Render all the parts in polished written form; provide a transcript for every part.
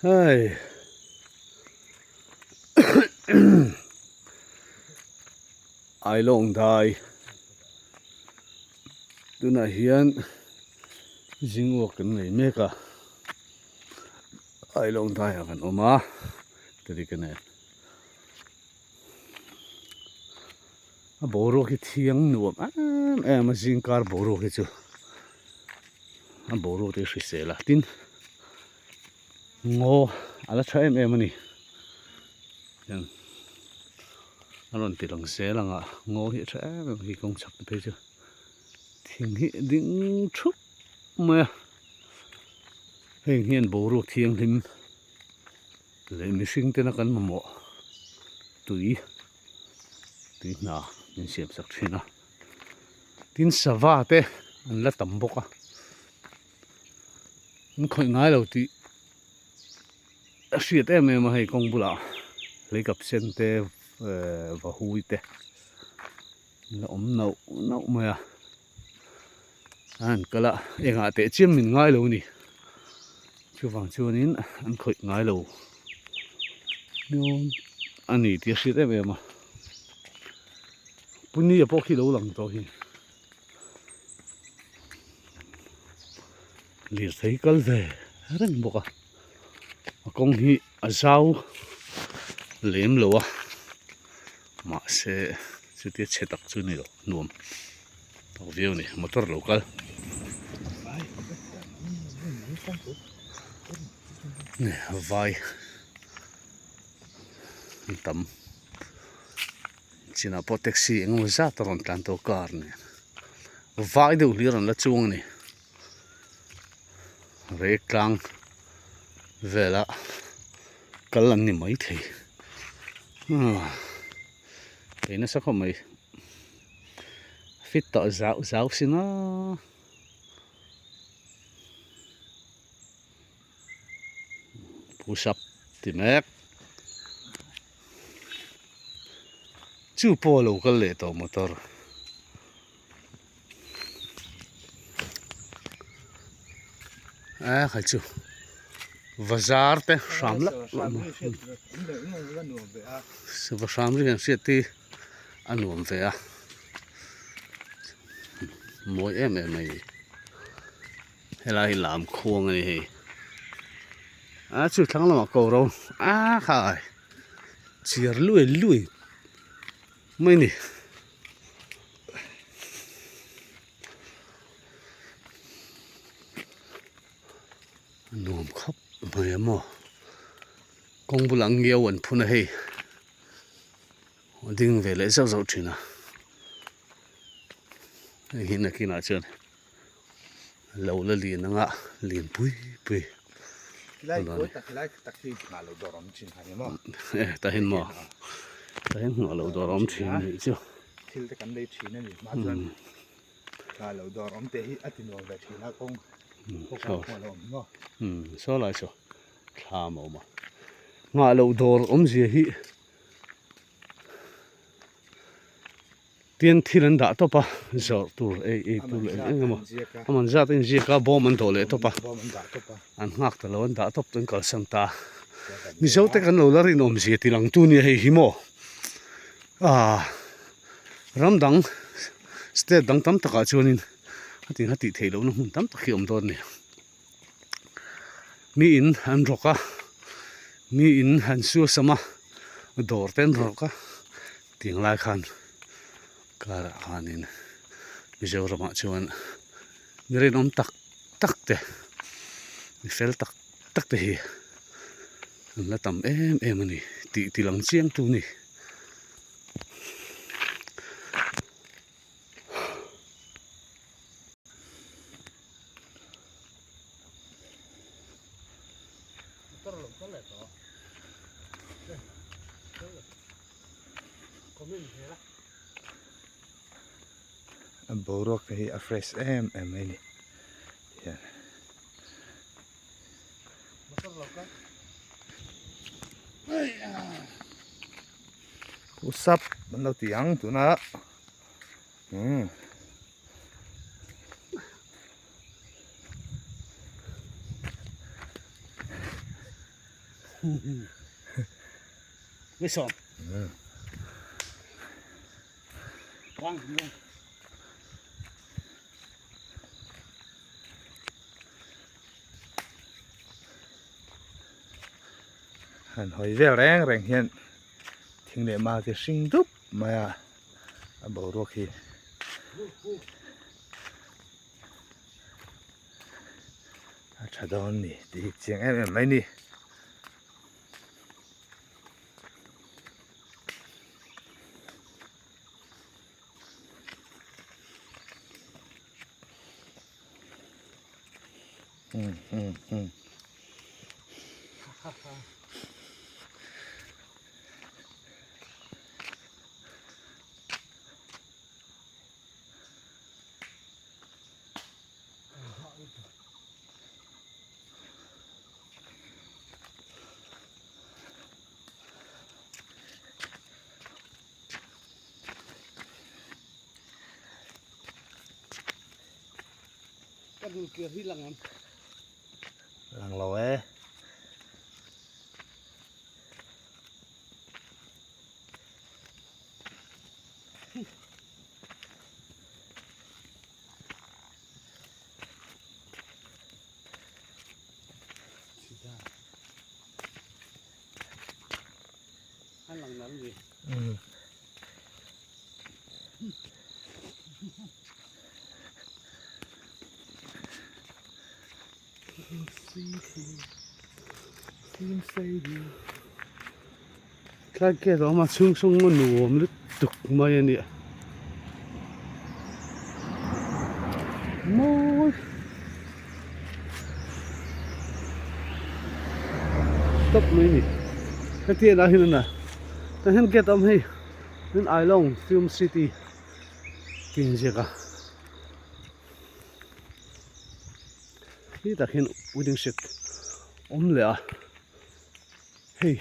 Hei Ailawng dai tunah hian zing uak kan nei mek a Ailawng daiah kan awm a tari ka nen a boruak hi thiang nuam em em a zingkar boruak hi chu a boruak te hi hrisel a tin ngaw a la tha em em a ni hian a rawn ti lang zel ang a ngaw hi a tha em em a hei kawng chhak te phei chu thing hi a ding thup mai a heng hian boruak thianghlim leh mihring tena kan mamawh tui tui hna min siam sak thin a tin sava te an la tam bawk a an khawih ngai lo tih a hriat em em a hei kawng bulah leikap sen te ehh vahui te an la awm nauh nauh mai a an han kal a engah teh chiam min ngai lo a ni chuvang chuanin an khawih ngai lo a ni tih a hriat em em a Punia pawh khi lo lang tawh hi lirthei kal ve reng bawk a a kawng hi a zau lem lo a mahse chutia chhe tak chu ni lo nuam tak viau a ni motor lo kal vai an tam. Chinah pawh taxi eng emaw zat a rawn tlan tawh car nen vai deuh hlir an la chuang a ni rek tlang vela kal an ni maithei ei nasa khawp mai fit tawh zau zau si na. Push up ti mek. Chu pawh a lo kal leh tawh motor. A kha chu bazar te hram lap lap mai sava hram ri hian hriat hi a nuam ve a mawi em em mai a ni. Helai hi lam khuang a ni hei a chu thlang lamah ko ro a khai chiar lui lui mai a ni. A nuam khawp mai a maw kawng bulah ngiau an phun a hei a ding ve leh zauh zauh thin a hei hi nakinah chuan. Lo la lian anga lian pui pui Khilai khawi tak khilai tak hi nghah loh dawr awm thin kha ni maw? E tah hian maw tah hian nghah loh dawr awm thin anih chu. Thil te kan lei thin a ni hma chuan nghah loh dawr awm te hi a ti nuam ve thin a kawng kawng ah lo awm hi maw? Saw lai saw thlam a awm a nghah loh dawr awmzia hi Tin thil an dah tawp a, zawrh tur ei ei tur leh eng eng emaw a man zat a inziak a bawm an dawh leh tawp a, an nghak ta lo an dah tawp an kalsan ta a, Mizo te kan lo la rinawm zia ti lang tu nia hei hi maw ah ram dang state dang tam takah chuanin a ti a tih theih lohna hmun tam tak hi a awm dawn a ni. Mi in an rawk a, mi in an suasam a, dawr te an rawk a. Tiang lai khan car ah khanin Mizoram ah chuan mi rinawm tak tak te mi fel tak tak te hi an la tam em em a ni tih ti lang chiang tu a ni. A boruak te hi a fresh em em mai a ni hian. Push up an lo ti ang tunah umm. Han hawi vel reng reng hian thing leh mau te hring dup mai a a boruak hi. A tha dawn ni tih hi chiang em em mai ni. Ka dul kir hi lang em? Lang lo e. An lang nal ni. Mm. Tlai gate a awm a chhung sawng a nuam lutuk mai a nia mawi tawp mai a ni heti ah hian a tah hian gate a awm hei tin Ailawng film city tih a inziak a. Khi tak hian wedding set awm leh a hei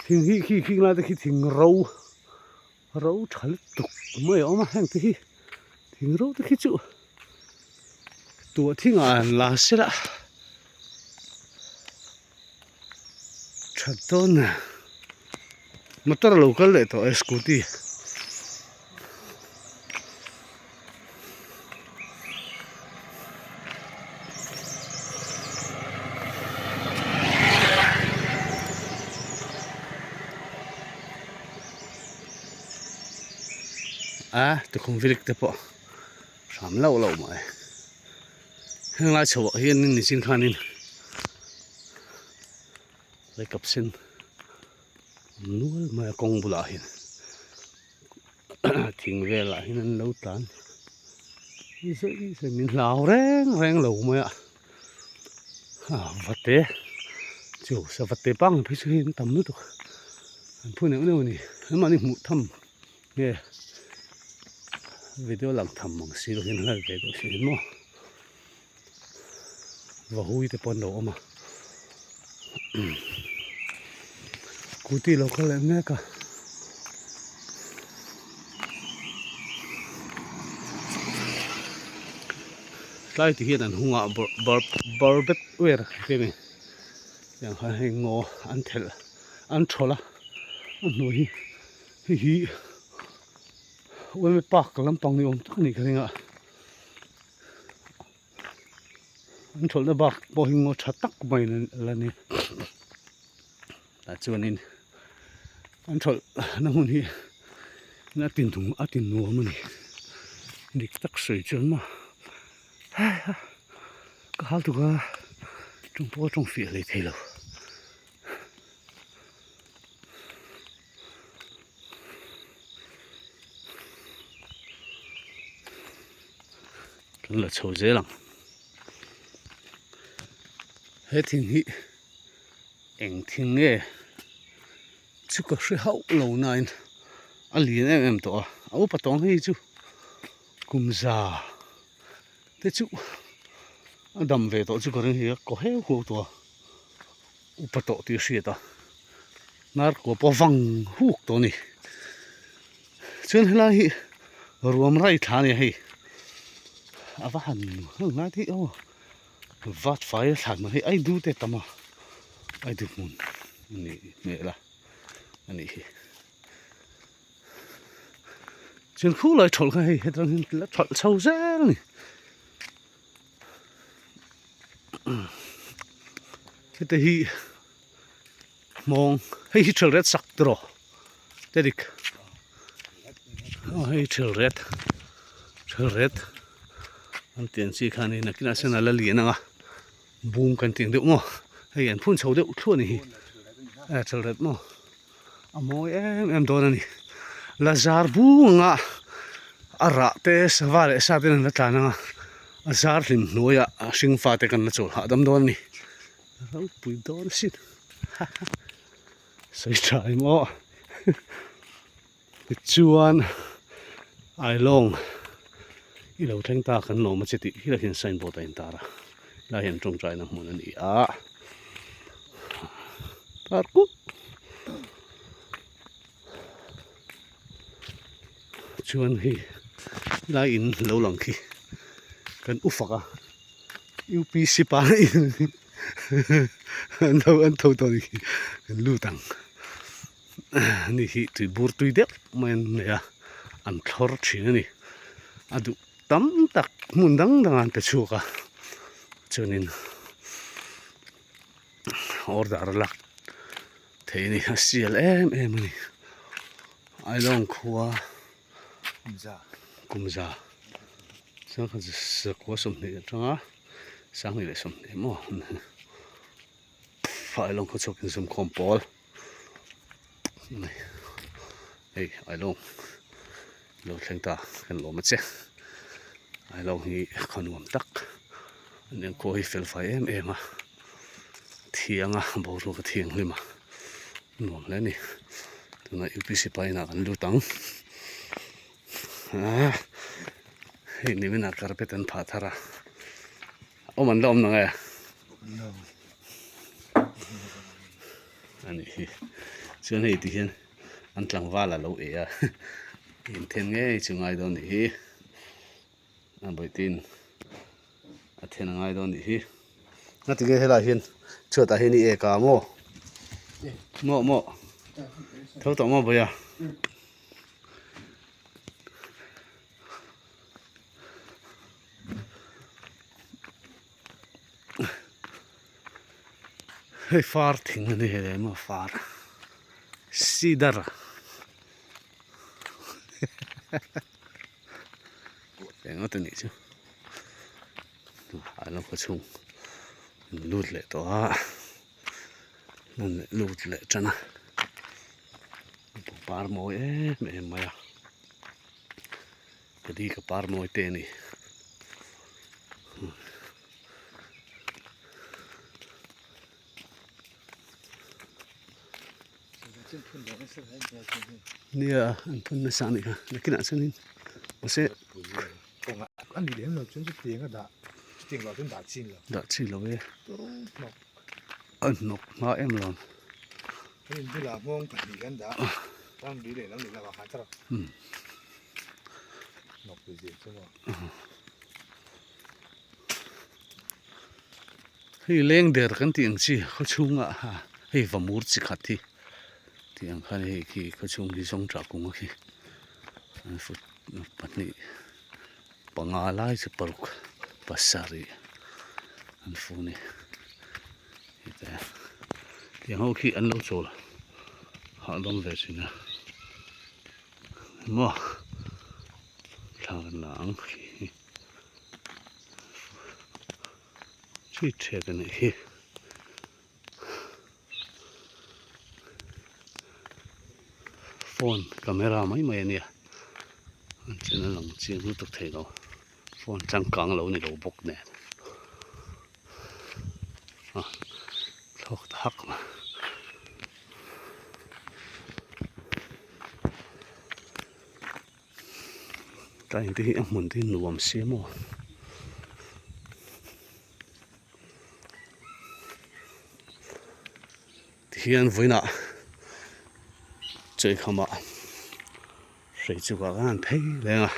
thing hi khi khing lai te khi thing ro ro tha lutuk mai a awm a heng te hi thing ro te khi chu tuah thingah an la sela tha dawn a motor a lo kal leh tawh e scooty. A tukhum vilik te pawh hram loh loh mai heng lai chho ah hianin nichin khanin lei kap sen nual mai a kawng bulah hian. Thing velah hian an lo tlan zai zai min hlau reng reng lo mai a vate chu savate pang phei chu hei an tam lutuk an phu neuh neuh a ni an mahni hmuh tham nge video lang tham ang si lo hian an la ve deuh si maw vahui te pawh an lo awm a scooty lo kal leh mek a. Tlai ti hian an hungah barbet ware te a ni tiang khan hei ngaw an thelh an thawl a a hnuai hi hei hi uaime park lampang ni awm tak a nih ka ring a. An thawlhna bak pawh hi ngaw tha tak mai la ni tah chuanin an thawlhna hmun hi a tin thung a tin nuam a ni dik tak sawi chuan maw ka hal tuk a tawng pawh a tawng fiah hlei thei lo. Kan la chho zel ang he thing hi eng thing nge chu ka hre hauh lo nain a lian em em tawh a a upa tawng hei chu kum za te chu a dam ve tawh chu ka ring hi a kaw heu huau tawh a. Upa tawh tih a hriat a, hnar kua pawh vang huk tawh a ni. Chuan helai hi ruam rai thla a ni a hei, a va han heng lai te hi aw vat fai a thlan mai hei ai du te tam a. Aidu hmun a nih hmel a a nih hi. Chuan khulai thawlh kha hei hetang hian la thawlh chho zel a ni. Heta hi hmawng hei hi thil ret sak tiraw te dik aw hei thil ret thil ret an tih ang chi kha a ni nakinah sawn a la lian ang a bung kan tih ang deuh maw hei an phun chho deuh thluah a ni hi e thil ret maw a mawi em em dawn a ni lazar bung anga a rah te sava leh sa ten an la tlan anga a zar hlim hnuaiah hring fate kan la chawl hahdam dawn a ni ropui dawn asin sawi tha em aw tichuan ailawng i lo thleng ta kan lawm a che tih hi lah hian signboard a intar a helai hian tawngtaina hmun a ni a tar kup chuan hei helai in lo lang khi kan u fak a upc pa in an tho an tho tawh a ni khi kan lut ang ani hi tui bur tui deuh mai an nei a an thlawr thin a ni a duh tam tak hmun dang dang ah an pe chhuak a chuanin order a lak theih a ni a sial em em a ni Ailawng khua kumza sangkhat zakua sawmhnih atanga sanghnih leh sawmhnih maw Ailawng khaw chhuak inzawmkhawm pawl hei Ailawng lo thleng ta kan lawm a che Ailawng hi khaw nuam tak an engkaw hi fel fai em em a thiang a boruak a thianghlim a nuam hle a ni tunah upc pa inah kan lut ang ah hei nimin ah carpet an phah thar a awm an la awm nang e a nih hi chuan hei ti hian an tlangval a lo e a inthen ngei chu ngai dawn a nih hi a bawihtin a then a ngai dawn a nih hi ngatinge helaiah hian chhuatah hian i ek a maw maw maw tho tawh maw bawih a. Hei far thing a ni hei emaw far cedar eng ngawt a nih chu a lo khaw chhung lut leh tawh a lut leh tan a par mawi em em mai a. Ka di ka par mawi te a ni. Nia an phun nasa a nih kha nakinah chuanin mahse A ni lem lo chuan chutiang a dah chutiang lo chuan dah chin lo. Dah chin lo e. A hnawk hma em lo. Hei bulah nghawng pahnih kan dah. Ramri leh lam leh lamah khan tawrh. Hnawk ti zir chu maw. Hei leng der kan tih ang chi khaw chhungah ha hei vamur chi khat hi tih ang khan hei khi khaw chhung hi zawng tah kung a khi an fut pahnih panga lai chu paruk pasarih an fu a ni. Tiang ho khi an lo chawl hahdam ve thin a maw thla kan la ang khi chi thek a nih hi. Phone camera mai mai a nia an chen a lang chiang lutuk thei lo. Phone changkang lo ni lo bawk nen a thlawk ta hak mai. Tlai te hi a hmun te hi nuam si maw. Tihian vawiinah chawihkhamah. Hrei chu ka han phei leng a.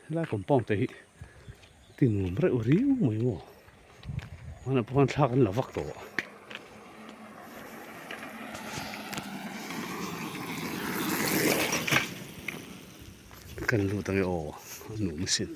Helai compound te hi Ti nuam reuh riau mai maw. Hmanah pawh khan thla kan la vak tawh. Kan lut ange aw a nuam asin.